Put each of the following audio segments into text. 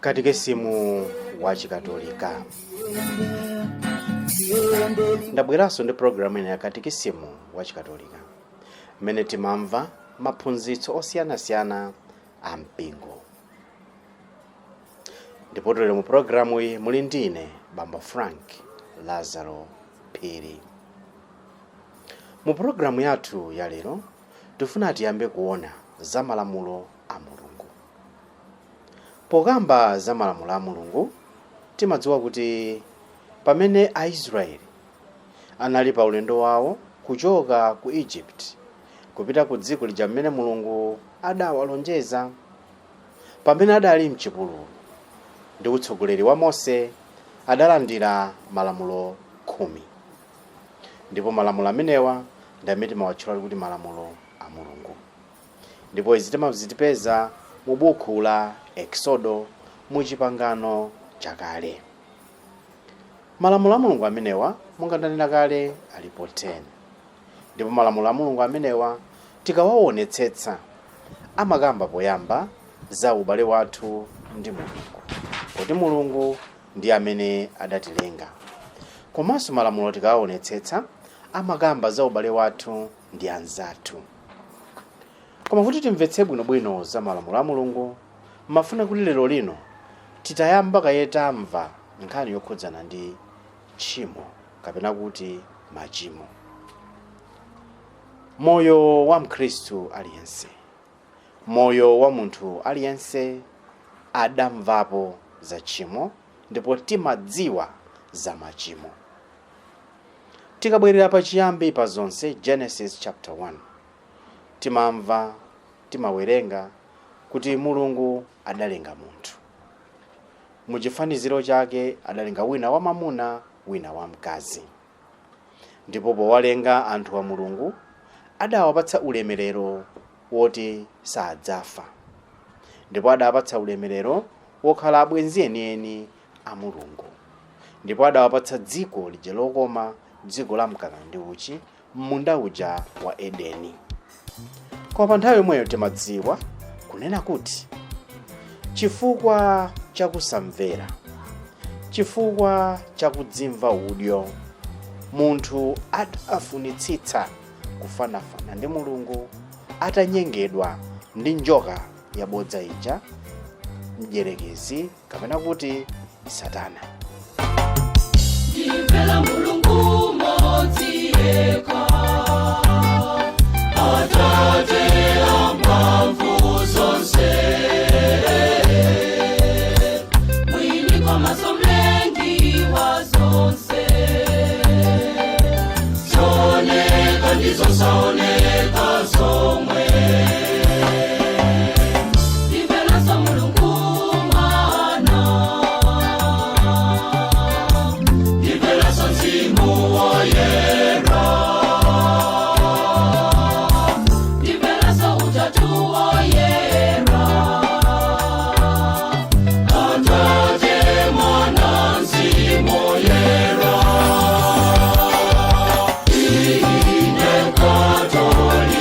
Katekesimu wa Chikatolika. Ndabweranso ndi programu ina ya Katekesimu wa Chikatolika, mmene timamva maphunzitso osiyanasiyana a mpingo. Ndipo lero mu programu iyi muli ndine, Bambo Frank Lazaro Phiri. Mu programu yathu ya lero tifuna tiyambe kuona za malamulo a Mulungu. Pokamba za malamulo a Mulungu, timadziwa kuti pamene Aisraeli anali pa ulendo wawo kuchoka ku Egypt kupita ku dziko lija mmene Mulungu adawalonjeza, pamene adali mchipululu ndi utsogoleri wa Mose, adalandira malamulo 10. Ndipo malamulo amenewa ndi amene timawatchula kuti malamulo a Mulungu. Ndipo izi timazipeza mu buku la Exodo, mu Chipangano Chakale. Malamulo a Mulungu amenewa, monga ndanena kale, alipo 10. Ndipo malamulo a Mulungu amenewa, tikawaonetsetsa, amakamba poyamba za ubale wathu ndi Mulungu, poti Mulungu ndi amene adatilenga. Komanso malamulo, tikawaonetsetsa, amakamba za ubale wathu ndi anzathu. Koma kuti timvetse bwinobwino za malamulo a Mulungu, mafuna kuti lero lino titayamba kaye tamva nkhani yokhudzana ndi tchimo, kapena kuti machimo. Moyo wa Mkhristu aliyense, moyo wa munthu aliyense, adamvapo za tchimo ndipo timadziwa za machimo. Tikabwerera pachiyambi pa zonse, Genesis chapter 1, timamva, timawerenga kuti Mulungu adalenga munthu muchifaniziro chake, adalenga wina wamamuna, wina wamkazi. Ndipo powalenga anthu a Mulungu, adawapatsa ulemerero woti sadzafa, ndipo adawapatsa ulemerero wokhala abwenzi enieni a Mulungu, ndipo adawapatsa dziko lija lokoma, dziko la mkaka ndi uchi, munda uja wa Edeni. Koma pa nthawi yomweyo timadziwa kunena kuti chifukwa chakusamvera, chifukwa chakudzimva udyo, munthu adafunitsitsa kufanafana ndi Mulungu, atanyengedwa ndi njoka yabodza ija, Mdierekezi, kapena kuti Satana. Ndimvera Mulungu mmodzi yekha, Atate amphamvu zonse, mwini komanso mlengi wa zonse, zooneka ndi zosaoneka zomwe. Ndimveranso Mulungu Mwana, ndimveranso Mzimu Woyera, ndimveranso Utatu Woyera, Atate, Mwana, Mzimu Woyera. Ine Katolika.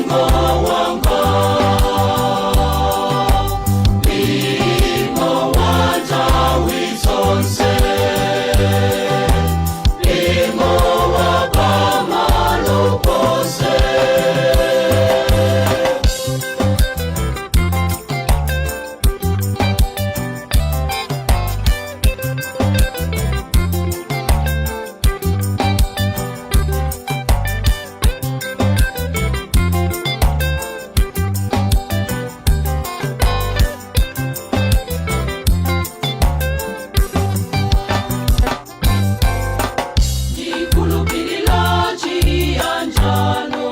Mpingo wanga, mpingo wa nthawi zonse, mpingo wa pamalo ponse. Ndikhulupirira chiyanjano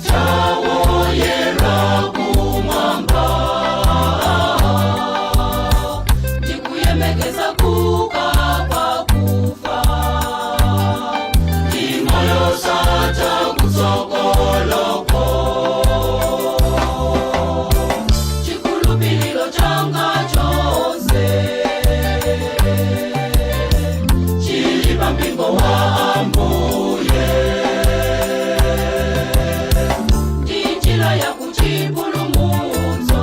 chawoyera kumwamba, ndikuyemekeza kuuka kwakufa, ndi moyo osatha kutsogoloko. Chikhulupiriro changa chonse chili pampingo wa Ambuye, ndi njira ya kuchipulumutso,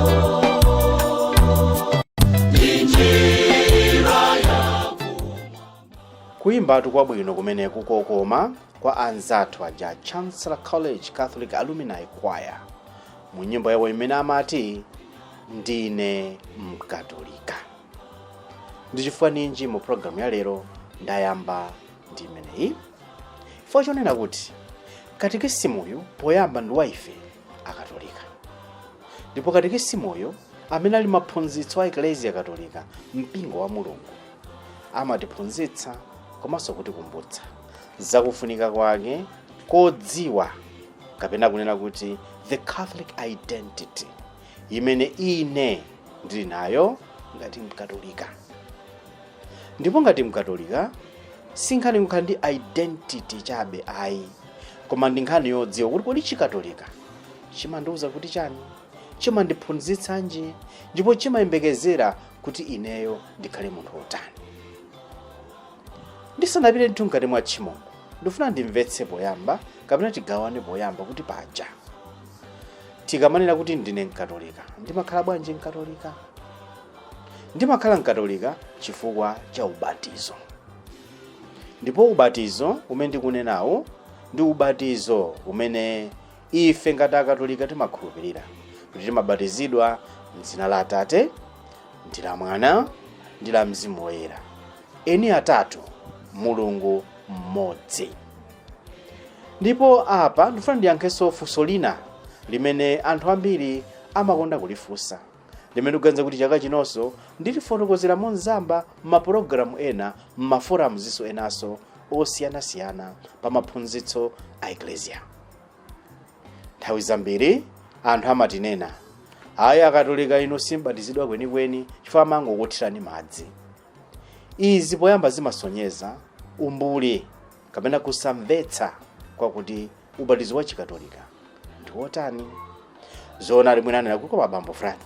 ndi njira ya Kuyimbatu kwabwino kumeneku kokoma kwa anzathu aja, Chancellor College Catholic Alumni Choir, mu nyimbo yawo imene amati "Ndine Mkatolika". Ndi chifukwa ninji mu programu ya lero ndayamba ndi imeneyi? Chifukwa chonena kuti katikisimuyu poyamba ndi wa ife Akatolika, ndipo katikisimuyo amene ali maphunzitso a Eklesia Katolika, mpingo wa Mulungu, amatiphunzitsa komanso kutikumbutsa zakufunika kwake kodziwa, kapena kunena kuti the Catholic identity imene ine ndili nayo ngati Mkatolika. Ndipo ngati Mkatolika, si nkhani kukhala ndi identity chabe ayi, koma ndi nkhani yodziwa kuti kodi Chikatolika chimandiwuza kuti chani, chimandiphunzitsanji, ndipo chimayembekezera kuti ineyo ndikhale munthu wotani. Ndisanapite ndithu mkati mwa tchimomo, ndifuna ndimvetse poyamba, kapena tigawane poyamba, kuti paja tikamanena kuti ndine Mkatolika, ndimakhala bwanji Mkatolika? Ndimakhala Mkatolika chifukwa cha ubatizo. Ndipo ubatizo umene ndikunenawo ndi ubatizo umene ife ngati Akatolika timakhulupirira kuti timabatizidwa mdzina la Atate ndi la Mwana ndi la Mzimu Woyera, eni atatu, Mulungu mmodzi. Ndipo apa ndifuna ndiyankhenso funso lina limene anthu ambiri amakonda kulifunsa, limene ndikuganiza kuti chaka chinonso ndilifotokozera monzamba m'mapulogalamu ena, m'maforamuzinso enanso osiyanasiyana pa maphunzitso a Eklesia. Nthawi zambiri anthu amatinena, "Ayi, Akatolika inu simbatizidwa kwenikweni chifukwa amangokuthirani madzi." Izi poyamba zimasonyeza umbuli kapena kusamvetsa kwakuti ubatizo wa Chikatolika ndi wotani. Zoonadi, mwina anena kuti, "Koma bambo Frank,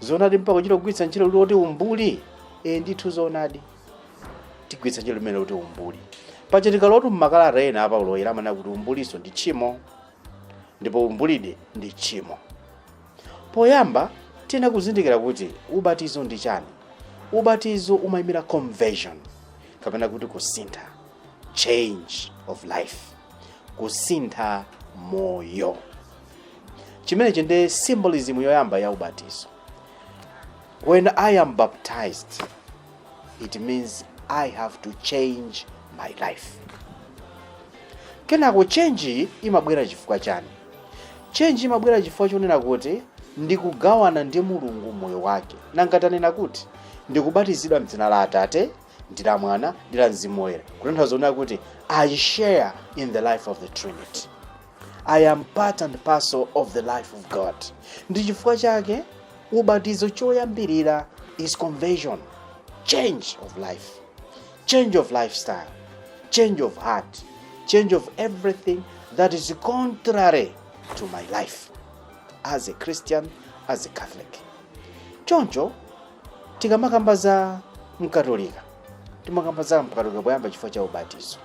zoonadi mpaka kuchita kugwiritsa ntchito loti umbuli?" E, ndithu zoonadi, tigwiritsa ntchito limene loti umbuli. Paja tikalotu mmakalata ena a Paulo Woyera amanena kuti umbuliso ndi tchimo, ndipo umbulide ndi tchimo. Poyamba tiyenera kuzindikira kuti ubatizo ndi chani. Ubatizo umayimira conversion, kapena kuti kusintha, change of life, kusintha moyo. Chimenechi ndi symbolism yoyamba ya ubatizo. When I am baptized, it means I have to change my life. Kenako change iyi imabwera chifukwa chani? Change imabwera chifukwa chonena kuti ndikugawana ndi Mulungu moyo wake. Nanga tanena kuti ndikubatizidwa mdzina la Atate ndi la Mwana ndi la Mzimu Woyera, kutanthauza kunena kuti I share in the life of the Trinity. I am part and parcel of the life of God. Ndi chifukwa chake ubatizo choyambirira is conversion, change of life, change of lifestyle, change of heart, change of everything that is contrary to my life as a Christian, as a Catholic. Choncho tikamakamba za Mkatolika, timakamba za Mkatolika poyamba chifukwa cha ubatizo.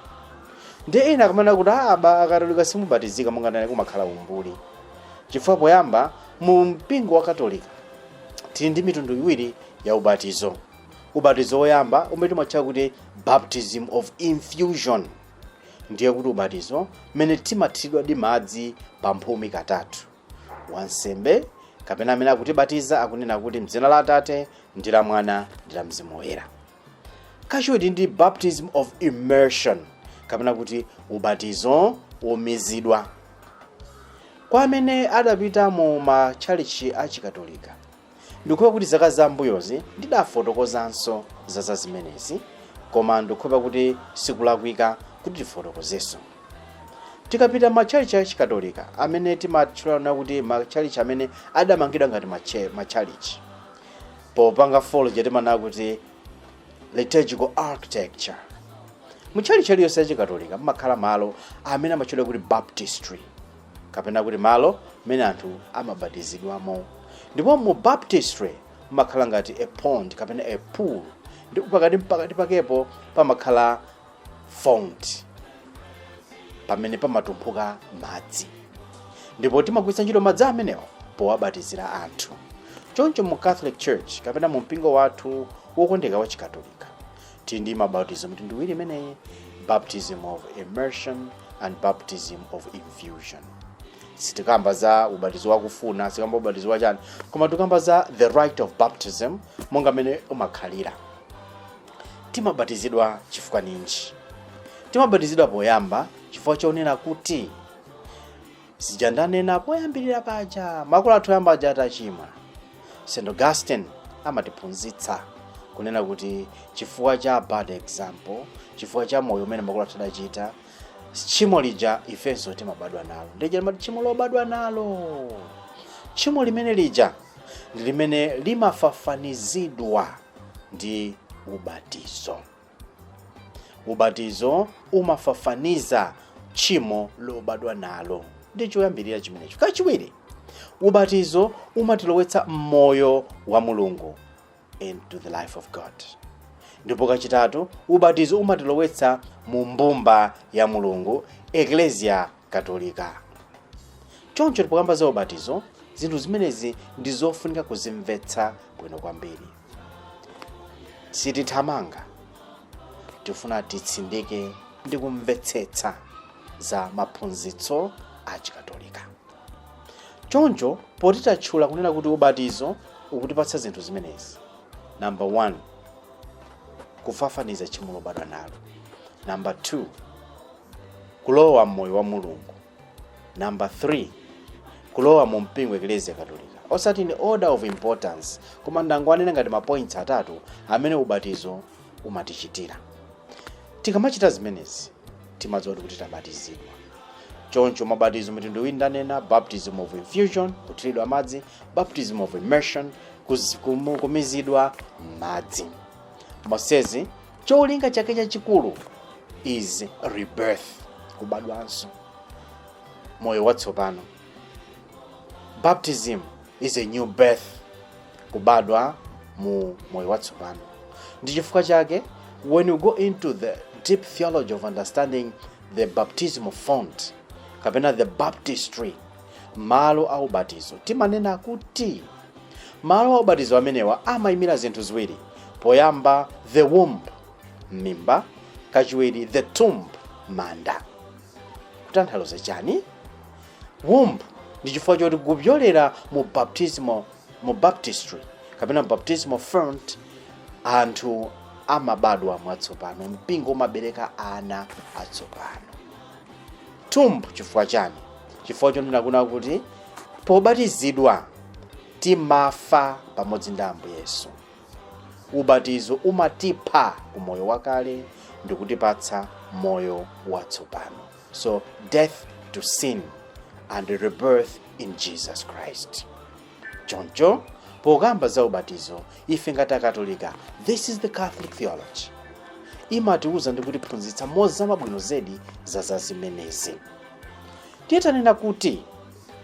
Ndiye ena akamanena kuti aba Akatolika simubatizika, monga ndani kumakhala umbuli, chifukwa poyamba mu mpingo wa Katolika tili ndi mitundu iwiri ya ubatizo. Ubatizo woyamba umene timatcha kuti baptism of infusion, ndiye kuti ubatizo mmene timathiridwa ndi madzi pamphumi katatu. Wansembe kapena amene akutibatiza akunena kuti mdzina la Atate ndi la Mwana ndi la Mzimu Woyera. Kachiwiri ndi baptism of immersion, kapena kuti ubatizo womizidwa. Kwa amene adapita mu matchalichi achikatolika, ndikhupa kuti zaka zambuyozi ndidafotokozanso za zimenezi, koma ndikhupa kuti sikulakwika kuti tifotokozenso. Tikapita matchalichi achikatolika amene timatchulana kuti matchalichi amene adamangidwa ngati matchalichi popanga follow timanena kuti liturgical architecture, mutchalichi aliyonse achikatolika mumakhala malo amene amatchedwa kuti baptistry, kapena kuti malo mmene anthu amabatizidwamo. Ndipo mu baptistry mumakhala ngati a pond kapena a pool, ndipo pakati pakepo pamakhala font pamene pamatumphuka madzi, ndipo timagwiritsa ntchito madzi amenewo powabatizira anthu. Choncho mu Catholic Church kapena mu mpingo wathu wokondeka wa Chikatolika tili ndi mabatizo mitundu iwiri imeneyi, baptism of immersion and baptism of infusion. Sitikamba za ubatizo wakufuna, sikamba ubatizo wachani, koma tikamba za the rite of baptism monga mmene umakhalira. Timabatizidwa chifukwa ninji? Timabatizidwa poyamba chifukwa chonena kuti zija ndanena poyambirira paja, makolo athu oyamba aja atachimwa, St Augustine amatiphunzitsa kunena kuti chifukwa cha bad example, chifukwa cha moyo umene makolo athu adachita, tchimo lija ifenso timabadwa nalo. Ndija limati tchimo lobadwa nalo. Tchimo limene lija ndi limene limafafanizidwa ndi ubatizo. Ubatizo umafafaniza tchimo lobadwa nalo, ndi choyambirira chimenecho. Kachiwiri, ubatizo umatilowetsa mmoyo wa Mulungu, into the life of God. Ndipo kachitatu, ubatizo umatilowetsa mu mbumba ya Mulungu, Eklesia Katolika. Choncho tipokamba za ubatizo, zinthu zimenezi ndi zofunika kuzimvetsa bwino kwambiri. Sitithamanga, tifuna titsindike ndi kumvetsetsa za maphunzitso a Chikatolika. Choncho poti tatchula kunena kuti ubatizo ukutipatsa zinthu zimenezi: number 1, kufafaniza tchimo lobadwa nalo; number 2, kulowa mmoyo wa Mulungu; number 3, kulowa mu mpingo Eklesia Katolika. Osati in order of importance, koma ndangowanena ngati ma points atatu amene ubatizo umatichitira. Tikamachita zimenezi timadziwa kuti tabatizidwa. Choncho mabatizo mitundu iwiri ndanena: baptism of infusion, kuthiridwa madzi; baptism of immersion, kumizidwa madzi. Monsezi cholinga chake chachikulu is rebirth, kubadwanso, moyo watsopano. Baptism is a new birth, kubadwa mu moyo watsopano. Ndi chifukwa chake when you go into the deep theology of understanding the baptismal font kapena the baptistry, malo a ubatizo, timanena kuti malo a ubatizo amenewa amayimira zinthu ziwiri. Poyamba, the womb, mimba; kachiwiri, the tomb, manda. Kutanthauza chani? Womb ndi chifukwa choti kupyolera mu baptismal, mu baptistry kapena baptismal font, anthu amabadwa mwatsopano, mpingo umabereka ana atsopano. Tomb chifukwa chani? Chifukwa chonena kuna kuti pobatizidwa timafa pamodzi ndi Ambuye Yesu. Ubatizo umatipha ku moyo wakale ndi kutipatsa moyo watsopano. So death to sin and rebirth in Jesus Christ. Choncho pokamba za ubatizo, ife ngati Akatolika, this is the Catholic theology, imatiuza ndi kutiphunzitsa mozama bwino zedi za zimenezi. Tiye tanena kuti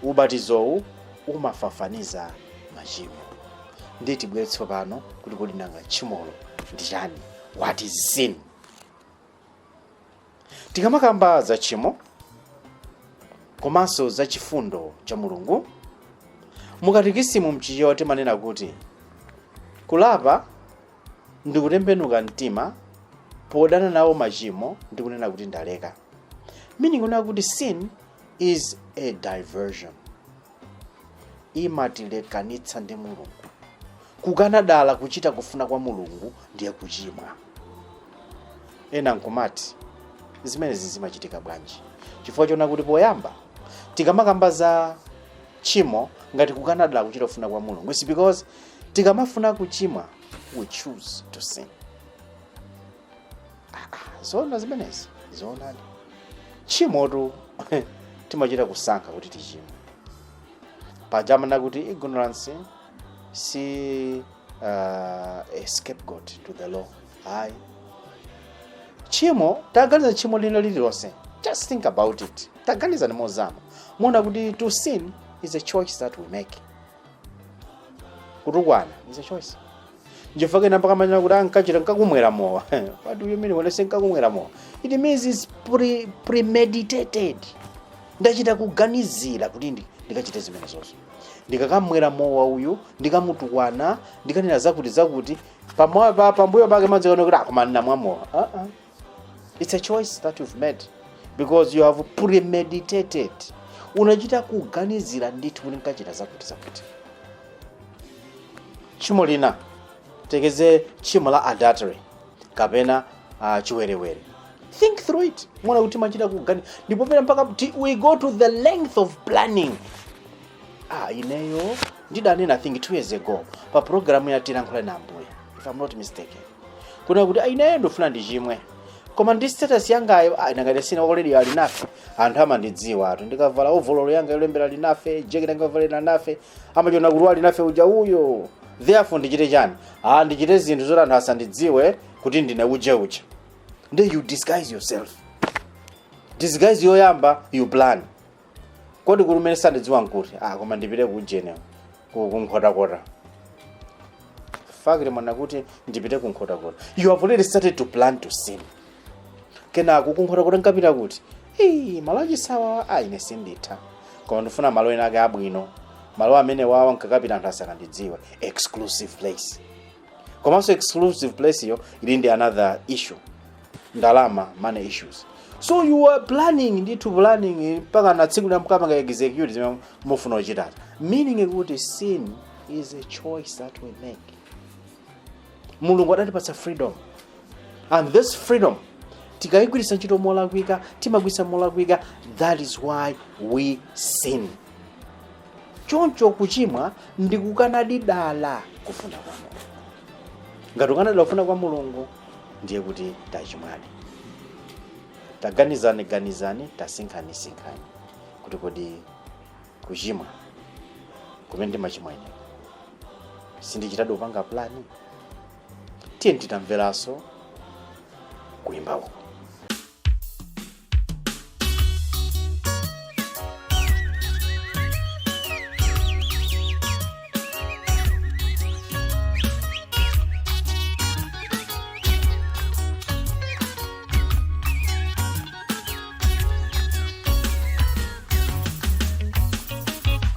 ubatizowu umafafaniza machimo. Ndiye tibwere tsopano kuti kodi nanga tchimolo ndi chani? What is sin? Tikamakamba za tchimo komanso za chifundo cha Mulungu, mukatikisimu mchichewa timanena kuti kulapa ndi kutembenuka mtima podana nawo machimo ndi kunena kuti ndaleka, meaning kunena kuti sin is a diversion, imatilekanitsa ndi Mulungu. Kukana dala kuchita kufuna kwa Mulungu ndiye kuchimwa. Ena nkumati zimenezi zimachitika bwanji? Chifukwa chona kuti poyamba tikamakamba za tchimo ngati kukana dala kuchita kufuna kwa Mulungu, it's because tikamafuna kuchimwa, we choose to sin. Zoona zimenezi? Zoonadi. Tchimotu timachita kusankha kuti tichimwe. Paja amanena kuti ignorance si a scapegoat to the law, ayi. Tchimo, taganiza tchimo lina lililonse, just think about it, taganizani mozama, muona kuti to sin is a choice that we make. Kutukwana is a choice. Nchifukwa kena pakamanena kuti ankachita nkakumwera mowa. What do you mean when I say nkakumwera mowa? It means it's premeditated. Ndachita kuganizira kuti ndikachite zimenezozo, ndikakamwera mowa uyu, ndikamutukwana, ndikanena zakuti zakuti, pambuyo pake madzikaona kuti akoma ndinamwa mowa. Uh-uh. It's a choice that you've made because you have premeditated. Unachita kuganizira ndithu kuti nkachita zakuti zakuti. Tchimo lina, tekeze tchimo la adultery kapena chiwerewere, think through it, muona kuti machita kugani ndipo pena mpaka we go to the length of planning. Ineyo ndidanena, I think 2 years ago, pa program ya Tilankhula na Ambuye, if I'm not mistaken, kuna kuti ineyo ndifuna ndichimwe, koma ndi status yangayo, nangati sina already ali nafe, anthu amandidziwa atu, ndikavala ovololo yanga yolembera ali nafe, jacket yanga yovalera nafe, amachiona kuti ali nafe uja uyo. Therefore ndichite chani? Ndichite zinthu zoti anthu asandidziwe kuti ndine uje uja. Then you disguise yourself. Disguise yoyamba, you plan kodi kuti umene sandidziwa nkuti koma ndipite kujenewo kunkhotakota. Fakire mwana kuti ndipite kunkhotakota, you have already started to plan to sin. Kenako kunkhotakota nkapita kuti malo achisawawa, ine sinditha, koma ndifuna malo ena ake abwino, malo amene wawa nkakapita anthu asakandidziwa, exclusive place. Komanso exclusive place iyo ili ndi another issue, ndalama, money issues. So you are planning ndithu, planning mpaka na tsiku la mkapanga execute zimene mufuna kuchitazo, meaning kuti sin is a choice that we make. Mulungu adatipatsa freedom, and this freedom tikayigwiritsa ntchito molakwika, timagwiritsa molakwika. That is why we sin. Choncho kuchimwa ndi kukanadi dala kufuna kwa Mulungu. Ngati ukanadala kufuna kwa Mulungu, ndiye kuti tachimwadi. Taganizani, ganizani, tasinkhani, sinkhani kuti kodi kuchimwa kumene ndimachimwa ine sindichitadi kupanga plan? Tiye titamveranso kuyimba uku.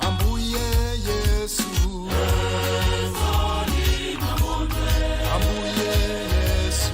Ambuye Yesu, Ambuye Yesu,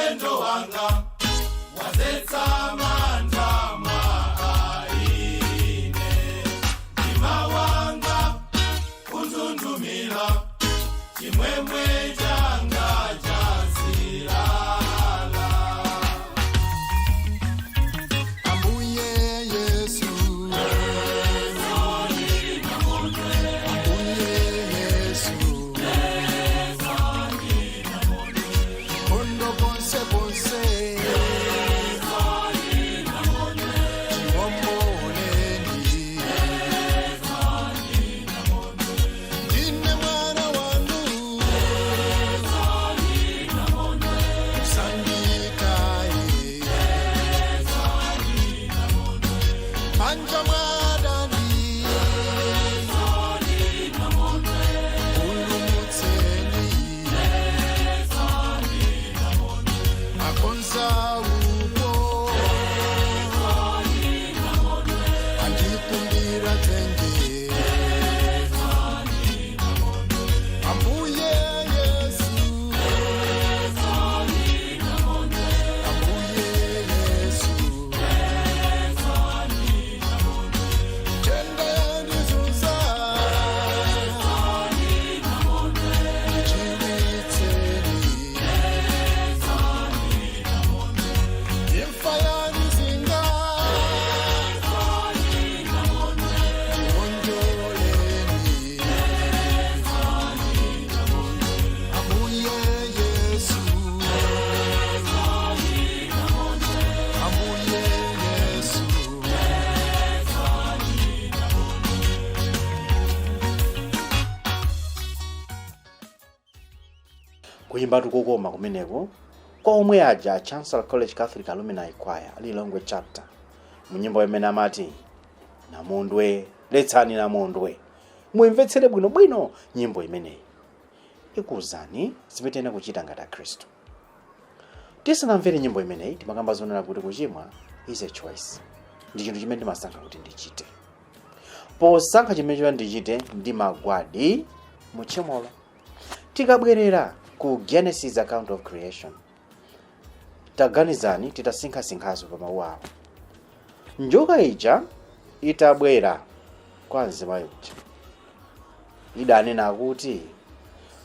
Ulendo wanga wazetsa manja mwaine, mtima wanga kundundumira, chimwemwe changa chasilala. Ambuye Yesu, Ambuye Yesu, kondo ponse ponse, chiwomboleni, ndine mwana wanu, sandikaye manja mwadani, pulumutseni, akonza upo andikumbira tenge. Ambuye Yesu, Ambuye Yesu, tenda yandizuza, ndichiwitseni, imfa yandizinga, ndionjoleni. Ambuye Yesu, Ambuye Yesu. Kuyimbatu kokoma kumeneko kwa omwe aja Chancellor College Catholic Alumni Choir, Lilongwe Chapter, mu nyimbo imene amati "Namondwe letsani namondwe". Muyimvetsere bwinobwino nyimbo imeneyi, ikuwuzani zimene tiyenera kuchita ngati Akhristu. Tisanamvere nyimbo imeneyi, timakamba zonena kuti kuchimwa is a choice, ndi chinthu chimene ndimasankha kuti ndichite. Posankha chimene choti ndichite, ndimagwadi mutchimolo. Tikabwerera ku Genesis account of creation, taganizani titasinkhasinkhaso pa mawu awo. Njoka ija itabwera kwa mzimayi uja, idanena kuti,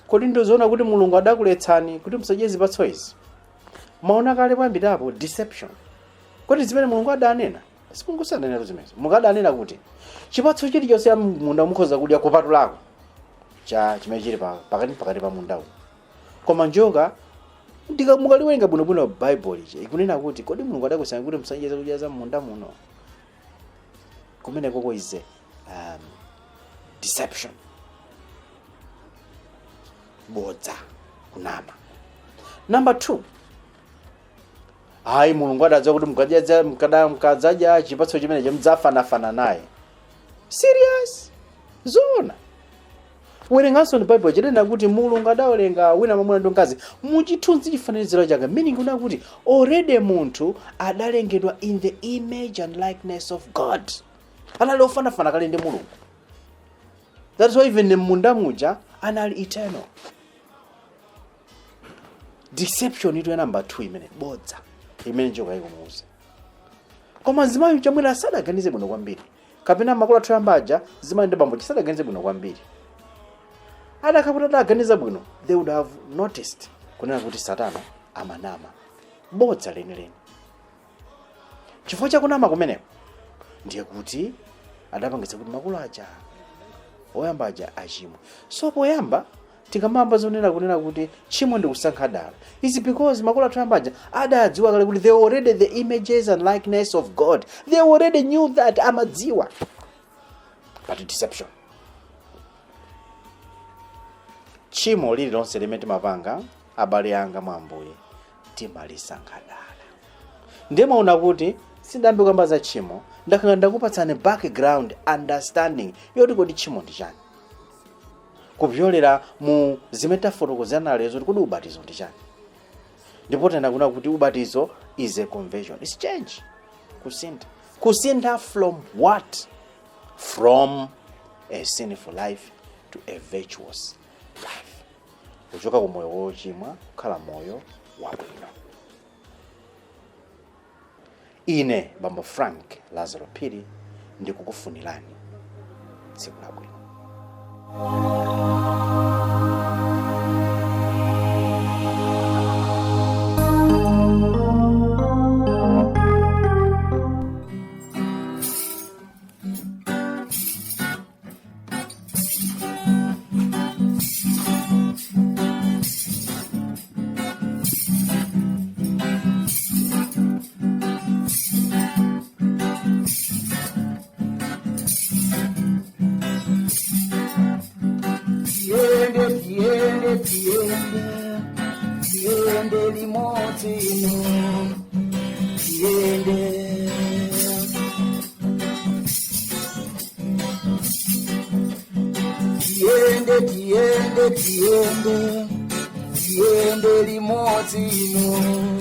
"Kodi ndizoona kuti Mulungu adakuletsani kuti musadye zipatso izi?" Maona kale pambirapo deception. Kodi zimene Mulungu adanena? Mulungu sadanena zimenezo. Mulungu adanena kuti chipatso chilichonse munda mukhoza kudya kupatulako cha chimene chili pakati pa mundawu. Koma njoka, mukaliwerenga bwinobwino Baibulo ija, ikunena kuti, "Kodi Mulungu adakuletsani kuti musadye zakudya za munda muno?" Kumenekoko is deception, bodza, kunama. Number 2, hayi, Mulungu adadziwa kuti mukadzadya chipatso chimenechi mudzafanafana naye. Serious? Zoona? Werenganso ndi Bible, chinena kuti Mulungu adawerenga wina mwamuna ndi mkazi muchithunzi chifaniziro chake, meaning kuna kuti already munthu adalengedwa in the image and likeness of God, anali ofanafana kale ndi Mulungu. That's why even munda muja anali eternal. Deception itu ya number 2 imene, bodza imene njoka ikumuuza. Koma mzimayi chamwene asadaganize bwino kwambiri, kapena makolo athu ambaja, zimayi ndi bambo, sadaganize bwino kwambiri. Adakhakuti adaganiza bwino, they would have noticed kunena kuti Satana amanama bodza lenileni. Chifukwa chakunama kumeneko, ndiye kuti adapangitsa kuti makolo aja oyamba aja achimwe. So poyamba tikamamba zonena kunena kuti tchimo ndi kusankha dala, is because makolo athu oyamba aja adadziwa kale kuti they were already the images and likeness of God. They already knew that, amadziwa, but deception. Tchimo lililonse limene timapanga, abale anga mwa Ambuye, timalisankha dala. Ndiye mwaona kuti sindambe kuyamba za tchimo, ndakhala ndakupatsani background understanding yoti kodi tchimo ndi chani, kupyolera mu zimene tafotokozana lero zoti kodi ubatizo ndi chani. Ndipo tena kuna kuti ubatizo is a conversion, is change, kusintha. Kusintha from what? From a sinful life to a virtuous life, kuchoka ku moyo wochimwa kukhala moyo wabwino. Ine Bambo Frank Lazaro Phiri ndikukufunirani tsiku labwino. Tiende, tiende, tiende, tiende limodzi ino, tiende. Tiende, tiende, tiende, tiende limodzi ino.